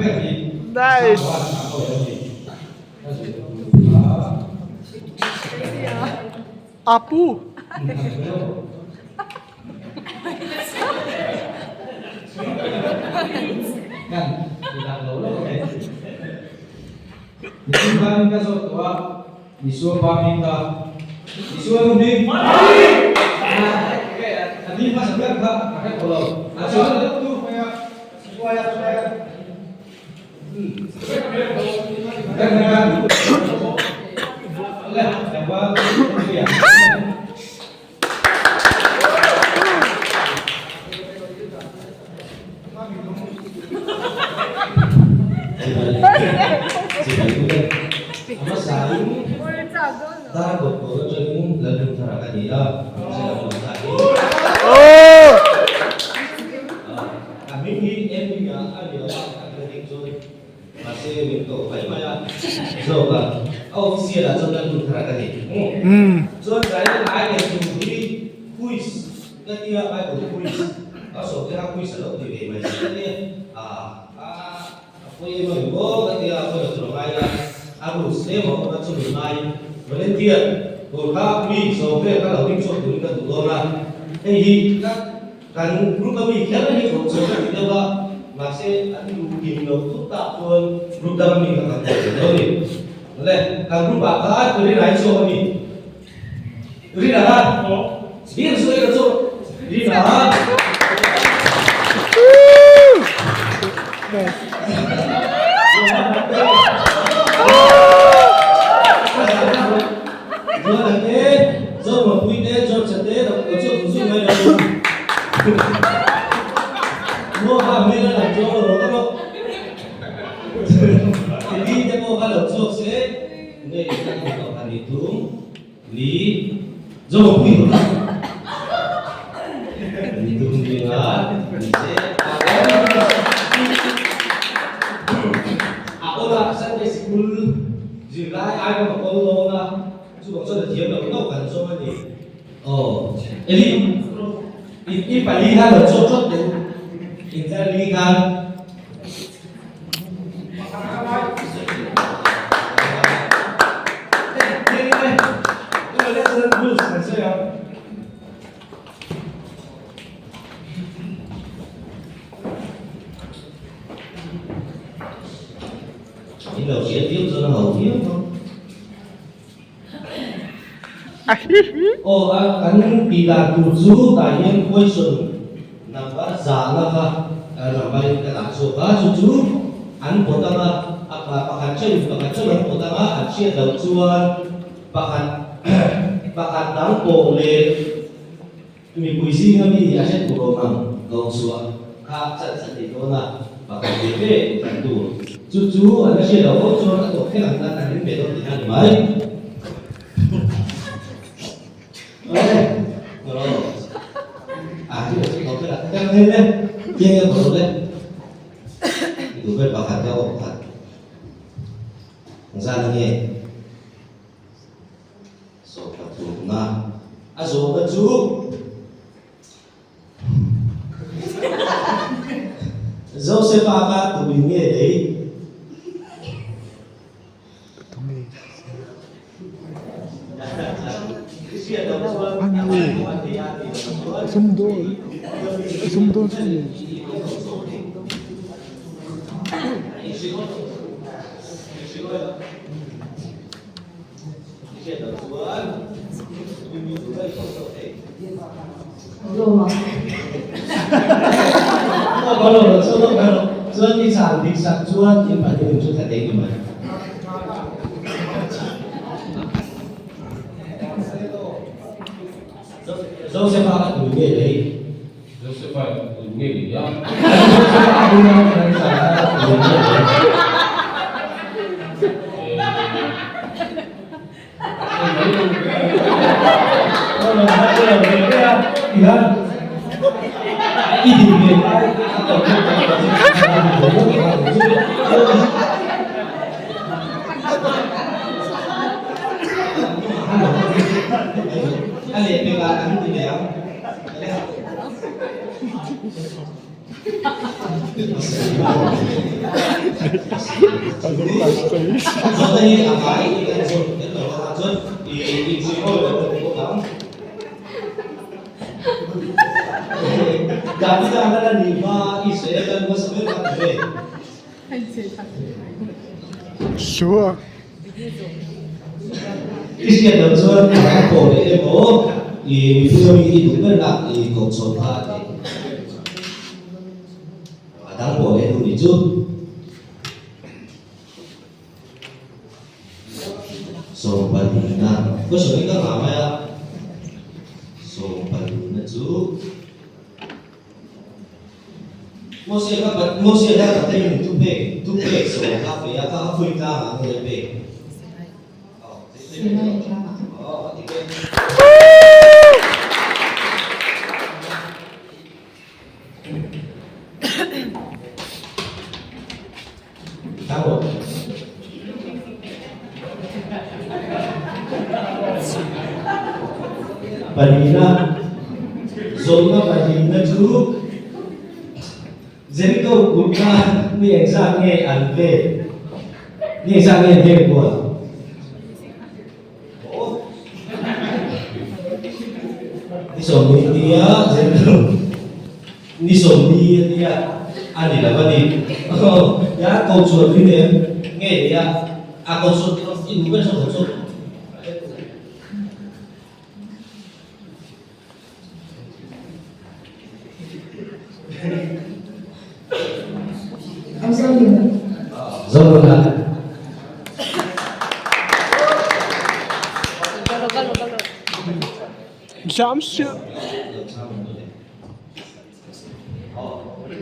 Nice. Apu. Zawhna hi a ngai i kan zawt kan lo a chuan i inpui hawi lo kan bawk ang. Davida lal a nih hma Israel lal hmasa ber kha ti ve. Sure. I hriat loh chuan i dang pawh leh emaw i mipui ami i duh ber nak i koh chhuah kha a ti. A dang pawh leh duh nih chu. Sawmpahnihna question hi ka nghah mai a. Sawmpahnihna chu Mosia kha Mosia kha Pathianin thu pek thu pek sawm kha pe a kha a khawi tlangah nge a pek? Sinai tlangah. Aw a ti pek. Pahnihna, Zawhna pahnihna chu Jericho kulh kha mi engzat nge an vel? Mi engzat nge an vel kual? Ni sawmni tia Jericho ni sawmni a tia a ni lo a ni. Ya ko chuan ni nem nge nia a ko chuan i duh ber saw ko chuan. Zohmun a. Jam suh.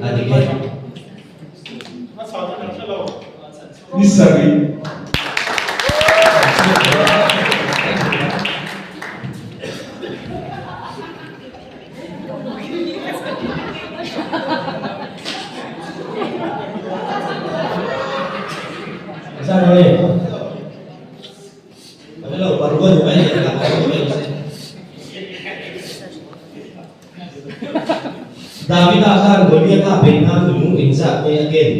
A dik e. Ni sarih. Davida khan Goliatha beih nan lung engzat nge a ken?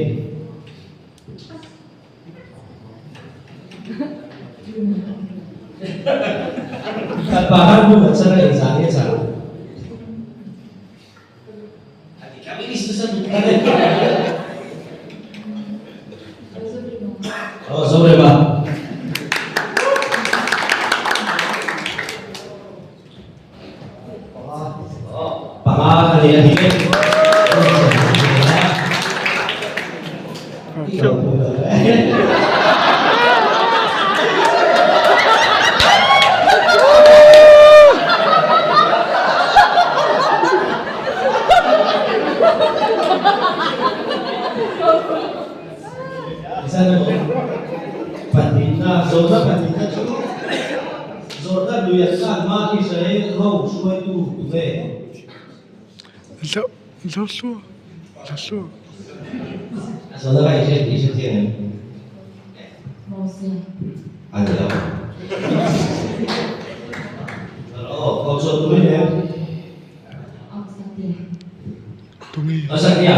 Kan pa khan hmun a char a engzah nge char? Oh, Zorema. Panga a ni a ni e. Pahnihna, zawhna pahnihna chu Jordan lui an khan hma Israel ho hruaitu tu nge? Joshua, Joshua. Zawhna kha i hriat i hre chiang em? Moses. A ni lo. Aw, ko chuan tu nge? Asatia. Tunge? Asatia.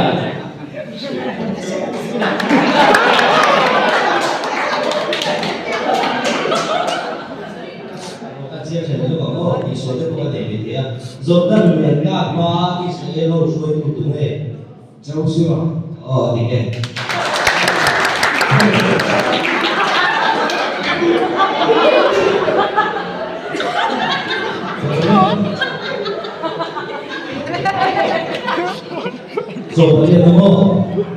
Ka chiang hre lutuk ang aw, tihsual te pawh ka nei ve thei a. Jordan lui an kak hma Israel ho hruaitu tunge? Joshua. Aw, a dik e. Zawhpariat a maw?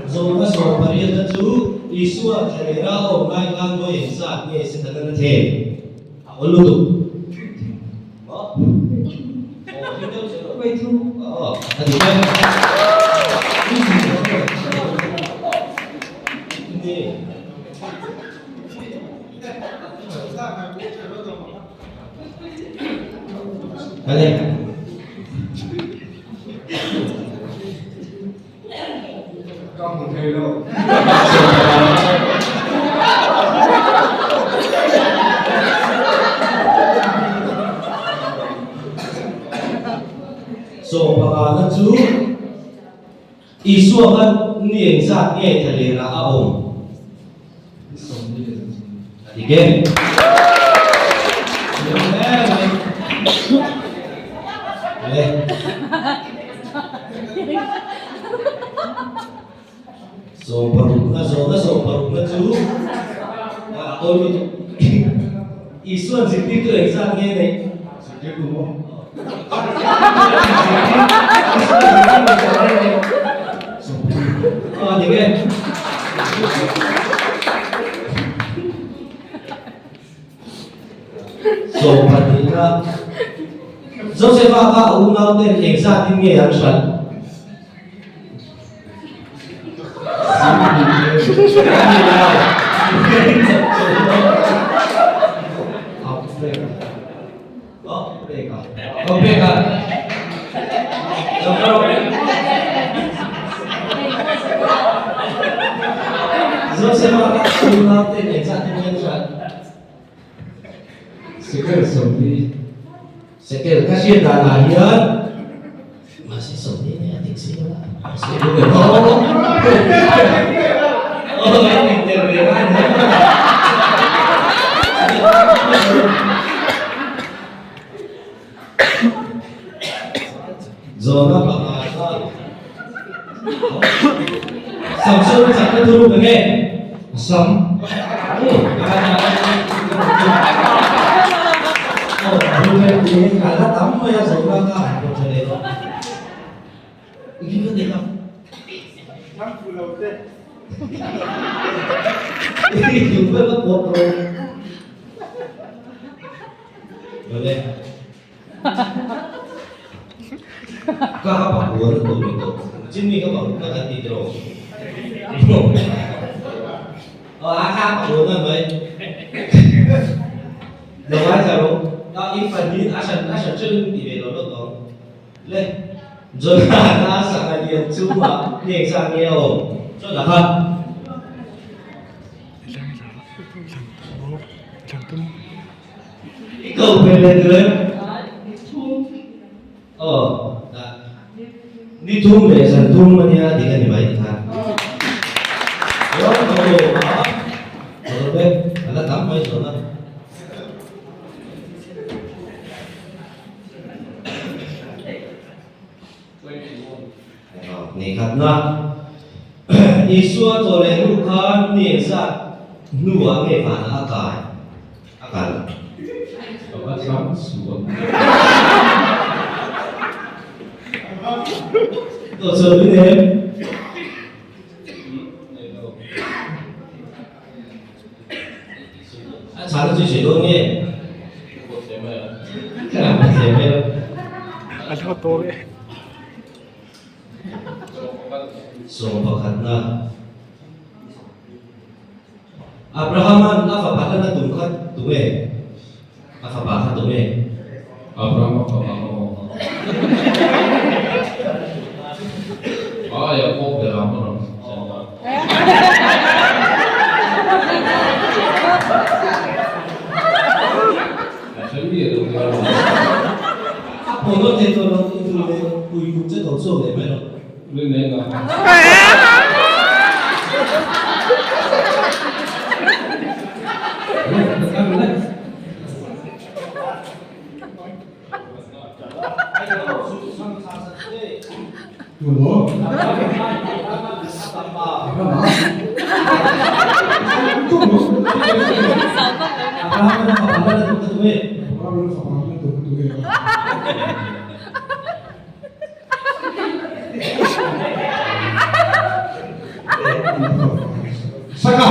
Zawhna sawhpariatna chu Isua thlalera a awm lai khan vawi engzat nge Setana na them? A awl lutuk. Maw? Aw, hlim deuh che rawh. Aw, a dik e. Balik. Ka hmu thei lo. So pangana chu. Isua kha ni engzat nge thlalerah a awm? A dik e. Le. Sawmparukna zawhna sawmparukna chu a awl lutuk. Isuan zirtirtu engzat nge neih? Zirtirtu maw? Aw a dik e. Sawmpahnihna Josefa kha a unauten engzatin nge an hralh? Sekel sawmli. Sekel ka hriat danah hian mahse sawmli nia dik si lo a mahse lu ve maw aw en dik der ve ngai mai Zawhna panga kha Samson chakna thuruk enge? Sam. Kala tam mai a zawhna kha han pawh tha leh tawh. Engkim ka nei lo. Engkim ka pawt rawh. Boleh. Ka ka pakua na tawh ito. Jimmy ka pakua na kan ti tiro. Oh, a ka pakua na mai. Lo ngai thla ro. A in fan hin a shan a shan chen ti ve lo lo to. Le. Jonah na sanga lian chungah nge sa nge o. Jonah kha. I ko ve le tu em? Aw, ni thum leh zan thum a nia dik a ni mai tikhan. Aw, aw, aw, a la tam mai zawh na. Ni khatna Isua chaw leh hnu khan ni engzat hnuah nge vanah a kai a kal? Ka va thlang sual. Tawh chuan min em? A chhana chu sawi dawn nge? Ka hle mai a. A lo tawp e. Sawm pakhatna Abrahama'n a fapa hlan a tum kha tunge? A fapa kha tunge? Abrahama fapa kha maw? A aia pawh ber ang rawn chen ta. A hre miah lo nia lo. A pawh nawn thei tawh lo i duh leh pui kum che tho chhuak leh mai lo. Rin nei nga. Saka!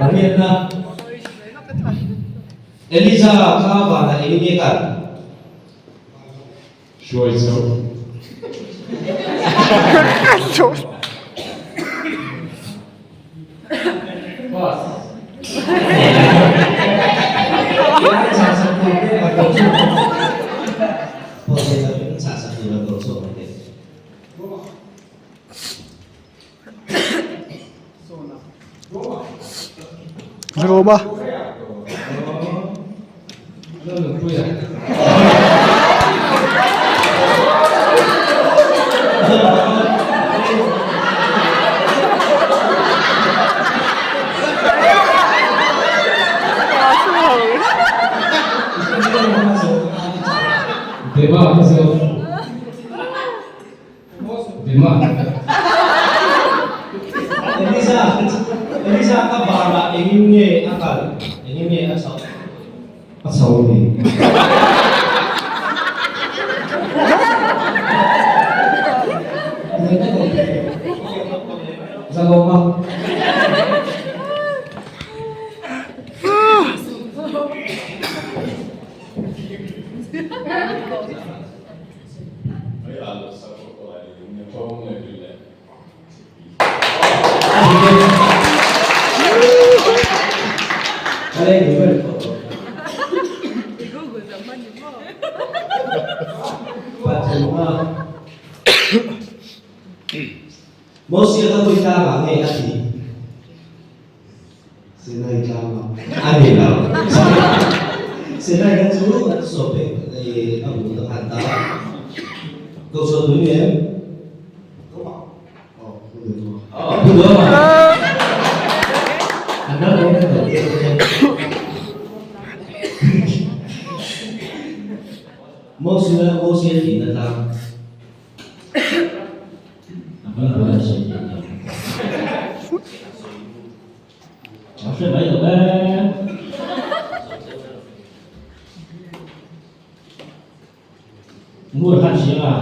Pariatna, Eliza kha vanah eng nge kal? Hruai chho. Pass. Roma. Elisa, Elisa kha vanah engin nge a kal? Engin nge a chhoh? A chho a ni. Zalawma. Mosia kha khawi tlangah nge a ti? Sinai tlangah a ni lo. Sinai kha chu an sawpek a bu ta khan ta. Kohhran nui em? Pu Duhawma. An dang em ka lo tir che. Mosia Mosia thihna tlang. A hre mai lo e. Ngur khan hria nga.